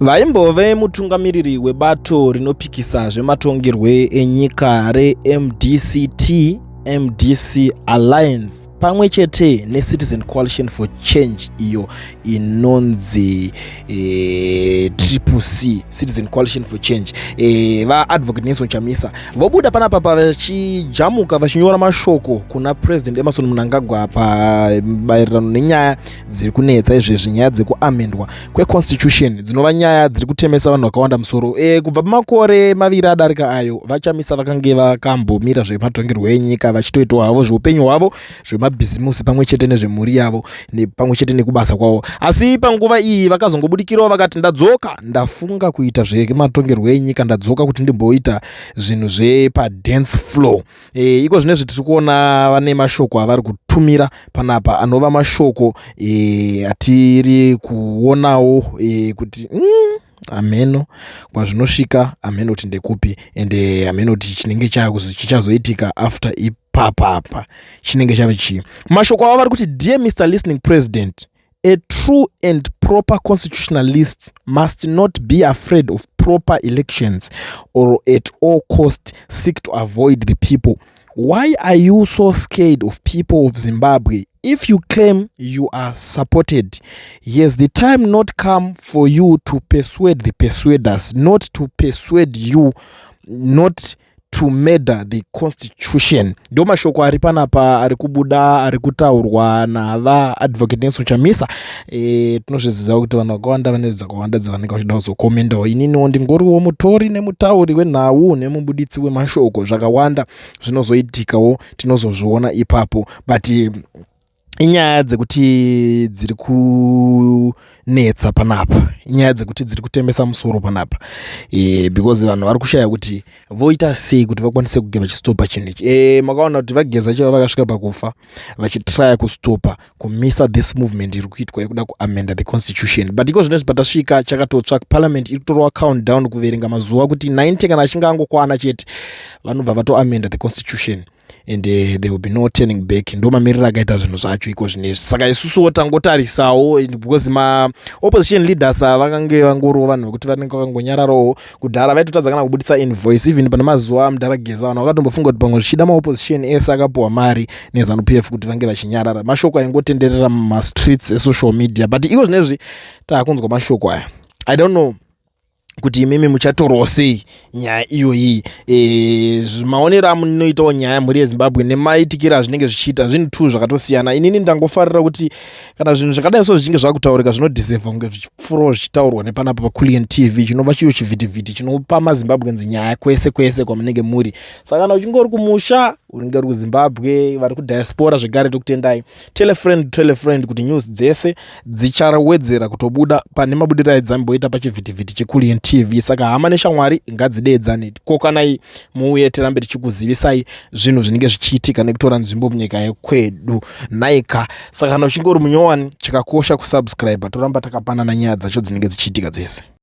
Vaimbove mutungamiriri webato rinopikisa zvematongerwe enyika reMDCT, MDC Alliance pamwe chete neCitizen Coalition for Change iyo inonzi Triple C, Citizen Coalition for Change, vaAdvocate Nelson Chamisa vobuda panapa vachijamuka vachinyora mashoko kuna President Emmerson Mnangagwa pamaererano nenyaya dziri kunetsa izvezvi, nyaya dzekuamendwa kweconstitution, dzinova nyaya dziri kutemesa vanhu vakawanda musoro. Kubva pamakore 2 adarika ayo, vaChamisa vakange vakambomira zvematongerwo enyika, vachitoitawo havo zveupenyu hwavo zvemabhizimusi pamwe chete nezvemhuri yavo, pamwe chete nekubasa kwavo. Asi panguva iyi vakazongobudikirawo vakati, "Ndadzoka, ndafunga kuita zvematongerwo enyika, ndadzoka kuti ndimboita zvinhu zvepadance floor." Iko zvinezvi tiri kuona vane mashoko avari kutumira panapa, anova mashoko atiri kuonawo kuti hameno kwazvinosvika, hameno kuti ndekupi, ende hameno kuti chinenge chichazoitika after ipapapa chinenge chave chii. Mashoko avo vari kuti, "Dear Mr Listening President, a true and proper constitutionalist must not be afraid of proper elections or at all cost seek to avoid the people. Why are you so scared of people of Zimbabwe if you claim you are supported? Has the time not come for you to persuade the persuaders not to persuade you not to murder the constitution?" Ndo mashoko ari panapa, ari kubuda, ari kutaurwa navaAdvocate Nelson Chamisa. Tinozviziva kuti vanhu vakawanda vane dzakawanda dzavanenge vachida kuzokomendawo. Ininiwo ndingoriwo mutori nemutauri wenhau nemubuditsi wemashoko. Zvakawanda zvinozoitikawo tinozozviona ipapo, but inyaya dzekuti dziri kunetsa panapa, inyaya dzekuti dziri kutemesa musoro panapa, because vanhu vari kushaya kuti voita sei kuti vakwanise kunge vachistopa chinhu ichi. Makaona kuti vaGeza chaivo vakasvika pakufa vachitraya kustopa, kumisa this movement iri kuitwa yekuda kuamenda the constitution. But iko zvinezvi patasvika chakatotsva. Parliament iri kutorwa countdown, kuverenga mazuva kuti 90 kana achinge angokwana chete, vanobva vatoamenda the constitution and there will be no turning back. Ndo mamiriro akaita zvinhu zvacho iko zvinezvi. Saka isusuwo tangotarisawo, because maopposition leaders ava vakange vangoriwo vanhu vekuti vanenge vakangonyararawo. Kudhara vaitotadza kana kubudisa invoice. Even pane mazuva amudhara Geza, vanhu vakatombofunga kuti pamwe zvichida maopposition ese akapiwa mari neZANU PF kuti vange vachinyarara. Mashoko aingotenderera mumastreets esocial media, but iko zvinezvi taakunzwa mashoko aya. I don't know kuti imimi muchatorwawo sei nyaya iyoyi. Maonero amunoitawo nyaya, mhuri yeZimbabwe, nemaitikiro azvinenge zvichiita, zvinhu tu zvakatosiyana. Inini ndangofarira kuti kana zvinhu zvakadai so zvichinge zvakutaurika, zvinodhizevha kunge zvichipfuurawo zvichitaurwa nepanapa paCulian TV, chinova chiyo chivhitivhiti chinopa maZimbabweans nyaya kwese kwese kwamunenge muri. Saka kana uchinge uri kumusha, unenge uri kuZimbabwe, vari kudiaspora zvekare, tokutendai. Tell a friend, tell a friend kuti news dzese dzichawedzera kutobuda pane mabudiro aidzamboita pachivhitivhiti cheCulian TV. Saka hama neshamwari ngadzidedzane, kokanai muuye tirambe tichikuzivisai zvinhu zvinenge zvichiitika nekutora nzvimbo munyika yekwedu naika. Saka kana uchinge uri munyowani, chakakosha kusubscribe, toramba takapanana nyaya dzacho dzinenge dzichiitika dzese.